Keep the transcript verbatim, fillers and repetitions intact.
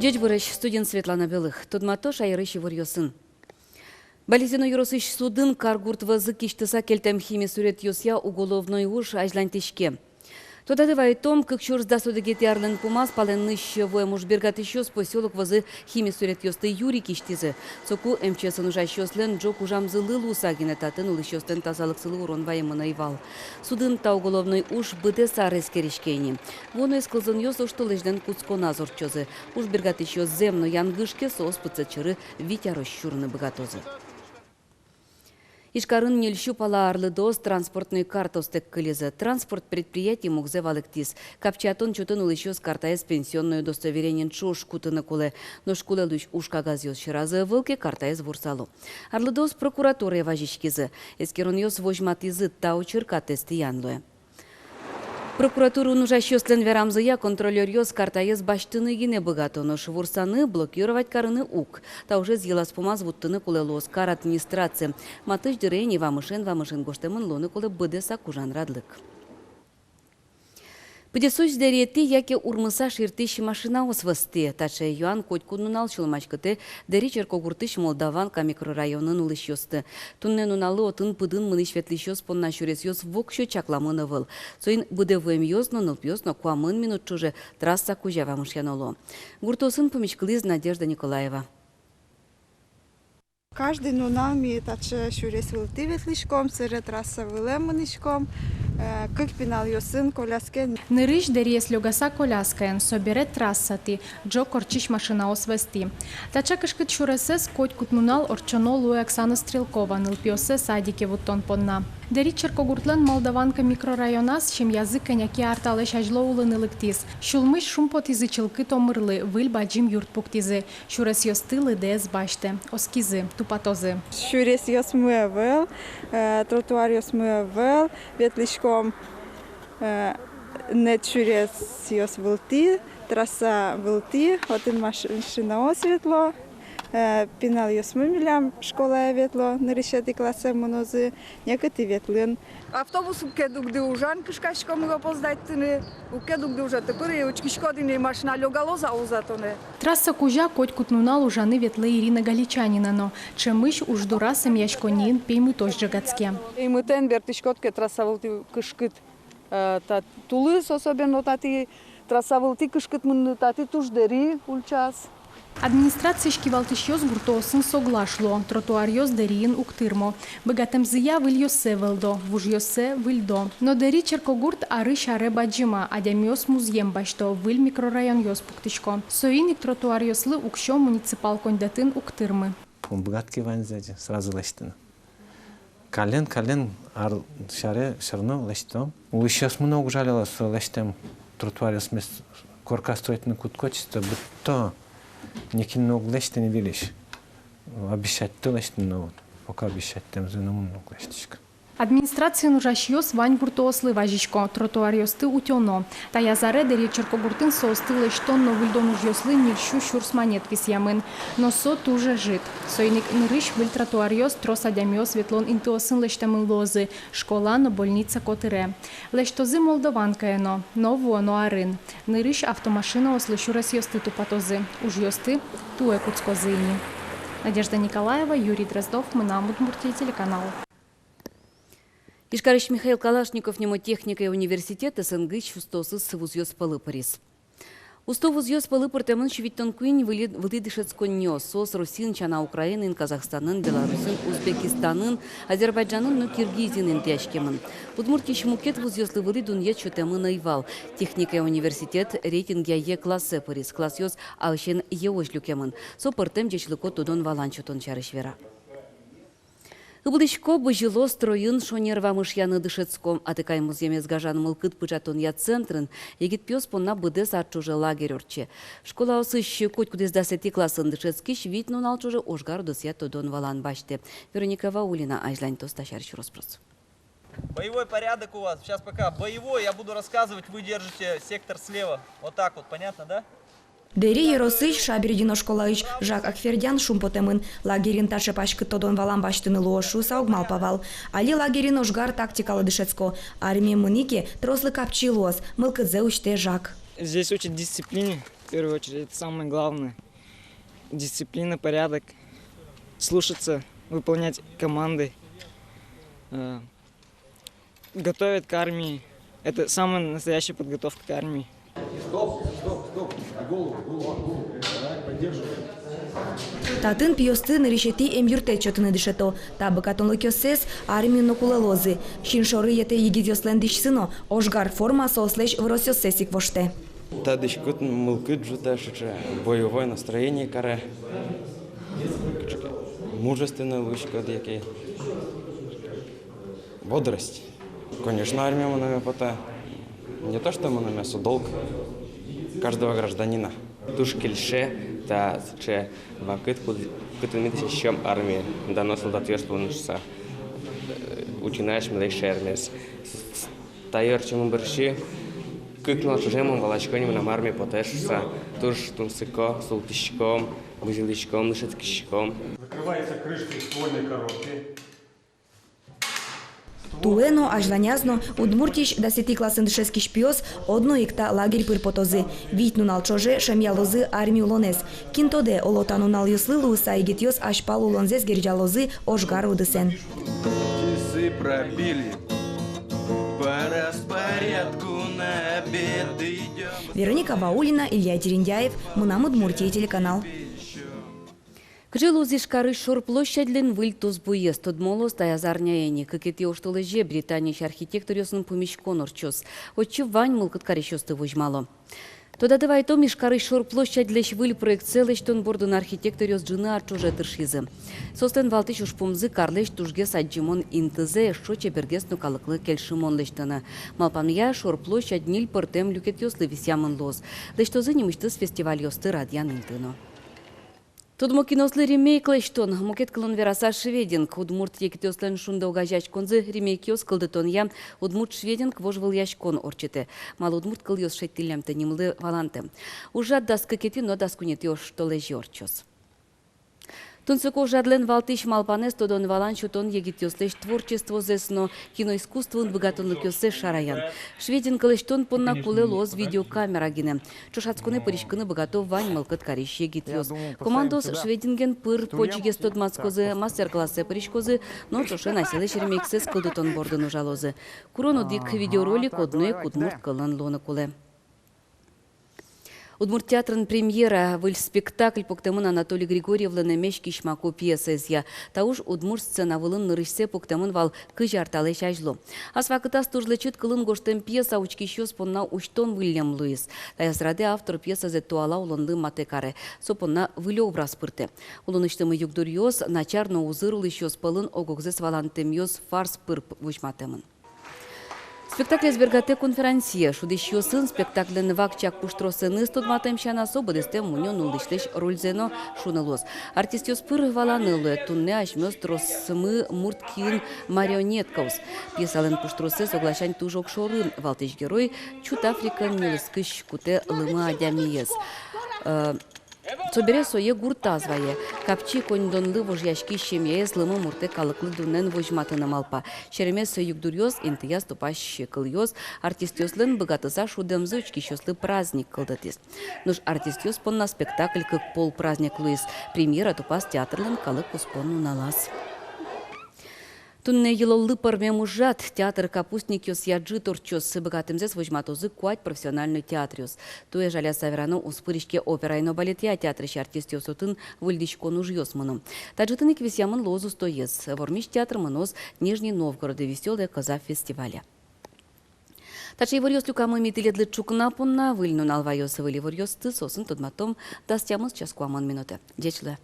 Ӟечбуресь! Студиын Светлана Белых. Тодмато шаерысь иворъёсын. Балезино ёросысь судын каргурт вӧзы кисьтыса кельтэм хими суретъёсъя уголовной уж азьланьтӥське. Тодады вайытом, кык сюрс дас одӥгетӥ арлэн пумаз палэнысь вуэм ужбергатӥсьёс посёлок вӧзы хими суретъёсты юри кисьтӥзы. Соку МЧС-ын ужасьёслэн ӝог ужамзылы луыса гинэ татын улӥсьёслэн тазалыксылы урон ваемын ӧй вал. Судын та уголовной уж быдэс ар эскериське ини. Вуоно эскылзонъёс оштолэзьлэн кутсконаз ортчозы. Ужбергатӥсьёс зэм но янгыш ке, соос пытсэт сьӧры вить арозь сюрыны быгатозы. Ижкарын ньыль сю пала арлыдоос транспортной картаостэк кылизы. Транспорт предприятие мугзэ валэктӥз: капчиятон чотын улӥсьёс картаез пенсионной удостоверениен ӵош кутыны кулэ. Нош кулэ луись уж кагазъёс сьӧразы ӧвӧл ке, картаез ворсало. Арлыдоос прокуратурае вазиськизы. Эскеронъёс возьматӥзы: та учыр катэз тӥян луэ. Прокуратураын ужасьёслэн верамзыя, контролёръёс картаез басьтыны гинэ быгато, нош ворсаны, блокировать карыны уг. Та ужез йылаз-пумаз вуттыны кулэ луоз кар администрацие. Матысь дыре ини вамышен-вамышен гожтэмын луыны кулэ быдэсак ужан радлык. Пыдесозь дэриетӥ яке урмыса ширтӥсь машинаос вӧзтӥ? Таӵе юан котькуд нунал сюлмаськытэ Дэри черкогуртысь Молдаванка микрорайонын улӥсьёсты. Туннэ нуналлы отын пыдын мынӥсь-ветлӥсьёс понна сюресъёс воксё чакламын ӧвӧл. Соин быдэ вуэмъёс но, нылпиос но куамын минут ӵоже трасса кузя вамышъяно луо. Гуртоосын пумиськылӥз Надежда Николаева. Каждый нунал ми таӵе сюрес вылтӥ ветлӥськом, сэре трасса вылэ мынӥськом, э, кык пиналъёсын коляскаен. Нырысь Дэриез лёгаса коляскаен, собере трассатӥ, ӝог ортчись машинаос вӧзтӥ. Таӵе кышкыт сюресэз котькуд нунал ортчоно луэ Оксана Стрелкова нылпиоссэ садике вуттон понна. Дэри черкогуртлэн Молдаванка микрорайоназ семьязы кӧня ке ар талэсь азьло улыны лыктӥз. Сюлмысь шумпотӥзы чылкыт омырлы, выль бадӟым юрт пуктӥзы. Сюресъёсты лыдэ ӧз басьтэ. Оскизы, тупатозы. Сюресъёсмы ӧвӧл, э, тротуаръёсмы ӧвӧл, ветлӥськом, э, нэть сюресъёс вылтӥ, трасса вылтӥ, отын маш-, машинаос ветло, э, пиналъёсмы милям школае ветло, нырысетӥ классэ мынозы, некытӥ ветлыны. Автобус уг ке дугды, ужан кышкаськом опоздатьтыны, уг ке дугды, уже тыпыр учкиськод ини, машина лёгалоз-а, уз-а тонэ. Трасса кузя котькуд нунал ужаны ветлэ Ирина Галичанина но. Ӵемысь уж дораз эмъяськонниын пеймытозь ӝегатске. Пеймытэн бертӥськод ке трасса вылтӥ кышкыт, э, та тулыс особенно, татӥ трасса вылтӥ кышкыт мыныны, татӥ туж дэри ульчаз. Администрациысь кивалтӥсьёс гуртоосын соглаш луо: тротуаръёс Дэриын уг тырмо. Быгатэмзыя выльёссэ вӧлдо, вужъёссэ выльдо. Но Дэри черкогурт арысь аре бадӟыма, адямиос музъем басьто, выль микрорайонъёс пуктӥсько. Соин ик тротуаръёслы уксё муниципал коньдэтын уг тырмы. Ум быгатэ ке ваньзэ сразу лэсьтыны. Каллен, каллен ар сяре всё равно лэсьтом. Улӥсьёсмы но уг жаляло со лэсьтэм тротуаръёсмес. Корка строитьны кутско, чисто быдто, нокин но уг лэсьты ни выльысь. Обещать-то лэсьтыны, но вот пока обещать-тэмзы но мон уг лэсьтӥськы. Администрациын ужасьёс вань гуртоослы вазисько: тротуаръёсты утёно. Таяз аре Дэри черкогуртын соосты лэсьтон но выльдон ужъёслы ньыль сю сюрс манет висъямын. Но со туж ӧжыт. Соин ик нырысь выль тротуаръёс трос адямиос ветлон интыосын лэсьтэмын луозы, школа но больница котыре. Лэсьтозы Молдаванкае но, но вуоно арын. Нырысь автомашинаослы сюресъёсты тупатозы, ужъёсты туэ кутскозы ини. Надежда Николаева, Юрий Дроздов, «Мынам Удмуртие» телеканал. Ижкарысь Михаил Калашников нимо техникая университет СНГ-ысь устоосыз вузъёс пӧлы пыриз. Усто вузъёс пӧлы пыртэмын сю витьтон куинь вылӥ, вылӥ дышетсконниос. Соос Россиын сяна Украинаын, Казахстанын, Беларусьын, Узбекистанын, Азербайджанын но Киргизиын интыяськемын. Удмуртиысь мукет вузъёслы вылӥ дунъет сётэмын ӧй вал. Техникая университет рейтингъя Е классэ пыриз. Классъёс аысен Е-озь люкемын. Со пӧртэм ӟечлыко тодон-валан сётон сярысь вера. Ыбылӥсько, бызьыло, стройын шонер вамышъяны дышетско. Атыкай музъемез гажан мылкыд пыӵатонъя центрын егит пиос понна быдэс ар ӵоже лагерь ортче. Школаосысь котькудӥз дасэтӥ классын дышетскись вить нунал ӵоже ожгар удысъя тодон-валан басьтэ. Вероника Ваулина азьланьтоз та сярысь рос-прос. Боевой порядок у вас. Сейчас пока боевой, я буду рассказывать, вы держите сектор слева. Вот так вот, понятно, да? Дэри ёросысь Шабердино школаысь Жак Аквердян шумпотэмын. Лагерьын таӵе паськыт тодон-валан басьтыны луоз шуыса уг малпа вал. Али лагерьын ожгар тактикалы дышетско. Армие мынӥ ке, трослы капчи луоз, мылкыдзэ усьтэ Жак. Здесь учат дисциплине. первую очередь, это самое главное. Дисциплина, порядок, слушаться, выполнять команды. Э, готовят к армии. Это самая настоящая подготовка к армии. Стоп, стоп, стоп. Голову, голову, голову. Давай, поддерживай. Татын пиосты нырысетӥ эмъюрттэт сётыны дышето. Та быгатонлыкъёссэс армиын но кулэ луозы. Син шоры йӧтэ егитъёслэн дӥсьсы но, ожгар форма соослэсь выросъёссэс ик воштэ. Та дӥськут мылкыд ӝутэ, сыӵе боевой настроение каре. Мужественный луиськод яке. Бодрость. Конечно, армия мыноме потэ. Не то, что мыноме, со долг каждого гражданина. Туж кельше та сыӵе вакыт, куд-, кытын ми дышетскиськом армие, дано солдатъёс луыны шуыса. Э, утьыны асьмелэсь шаермес. С-, с-, та ортчемын бӧрсьы кык нунал ӵоже мон валасько ни, мынам армие потэ шуыса. Туж тунсыко, султӥськом, бызьылӥськом, дышетскиськом. Закрывается крышка ствольной коробки. Туэ но, азьланяз но Удмуртиысь дасэтӥ классын дышетскись пиос одно ик та лагерь пыр потозы. Вить нунал ӵоже шӧмъялозы армия улонэз. Кин тодэ, оло, та нуналъёслы луыса егитъёс азьпал улонзэс герӟалозы ожгар удысэн. Часы пробили, по распорядку на обед идём. Вероника Ваулина, Илья Дерендяев, «Мынам Удмуртие» телеканал. Кызьы луоз Ижкарысь шор площадьлэн выль тусбуез, тодмо луоз таяз арняе ини. Кыкетӥ оштолэзе Британиысь архитекторъёсын пумиськон ортчоз. Отчы вань мылкыд карисьёсты возьмало. Тодады вайтом, Ижкарысь шор площадьлэсь выль проектсэ лэсьтон бордын архитекторъёс ӝыны ар ӵоже тыршизы. Соослэн валтӥсь ужпумзы — карлэсь тужгес адӟымон интызэ эшшо чебергес но калыклы кельшымон лэсьтыны. Малпамъя, шор площадь ньыль пӧртэм люкетъёслы висъямын луоз. Лэсьтозы нимысьтыз фестивальёсты радъян инты но. Тодмо киноослы ремейк лэсьтон, мукет кылын вераса, швединг. Удмурт егитъёслэн «Шунды» огазеяськонзы ремейкъёс кылдытонъя «Удмурт швединг» вожвылъяськон ортчытэ. Малы удмурт кылъёс шедьтӥллямтэ нимлы валантэм. Ужрад дас кыкетӥ но дас куинетӥ оштолэзе ортчоз. Тунсыко ужрадлэн валтӥсь малпанэз — тодон-валан сётон егитъёслэсь творчествозэс но киноискусствоын быгатонлыкъёссэс шараян. Швединг лэсьтон понна кулэ луоз видеокамера гинэ. Ӵошатсконэ пыриськыны быгато вань мылкыд карись егитъёс. Командаос швединген пыр-почгес тодматскозы, мастер-классэ пыриськозы но ӵошен асьсэлэсь ремейксэс кылдытон бордын ужалозы. Курон одӥг видеоролик одно ик удмурт кылын луыны кулэ. Удмурт театрын премьера. Выль спектакль пуктэмын Анатолий Григорьевлэн «Эмезь Кисьмаку» пьесаезъя. Та уж удмурт сцена вылын нырысьсэ пуктэмын вал кызь ар талэсь азьло. Ас вакытаз туж лэчыт кылын гожтэм пьеса учкисьёс понна усьтон выллем луиз. Таяз радэ автор пьесазэ туала улонлы матэ каре, со понна выль образ пыртэ. Улонысьтымы югдуръёс, начар но узыр улӥсьёс пӧлын ог-огзэс валантэмъёс фарс пыр возьматэмын. Спектаклез бергатэ конферансье. Шудӥсьёсын спектакльлэн вакчияк пуштросэныз тодматэм сяна, со быдэстэ мунё нуллӥсьлэсь рользэ но, шуыны луоз. Артистъёс пыр валаны луэ, туннэ асьмеос тросмы мурт киын марионеткаос. Пьесалэн пуштросэз огласянь туж огшоры. Валтӥсь герой — Чут Африкаын нюлэскысь кутэ лымы адямиез. Э, Собере сое гуртаз вае. Капчи коньдонлы вожъяськись семьяез лымы муртэ калыклы дунэн возьматыны малпа. Серемес югдуръёс, интыяз тупась кылъёс артистъёслэн быгатыса шудэмзы учкисьёслы праздник кылдытӥз. Нош артистъёс понна спектакль кык пол праздник луиз. Премьера тупаз театрлэн калык куспо нуналаз. Туннэ йылоллы пӧрмем ужрад. Театр капустникъёсъя ӝыт ортчоз. Быгатэмзэс возьматозы куать профессиональной театръёс. Туэ, жаляса верано, уз пыриське операя но балетъя театрысь артистъёс, отын выльдӥськон ужъёс мыно. Та ӝытын ик висъямын луоз устоез. Вормись театр мыноз Нижний Новгородэ «Весёлая коза» фестивале. Таӵе иворъёс люкамы ми тӥледлы ӵукна понна. Выль нунал ваёз выль иворъёсты, соосын тодматом дас тямыс час куамын минутэ. Ӟеч луэ.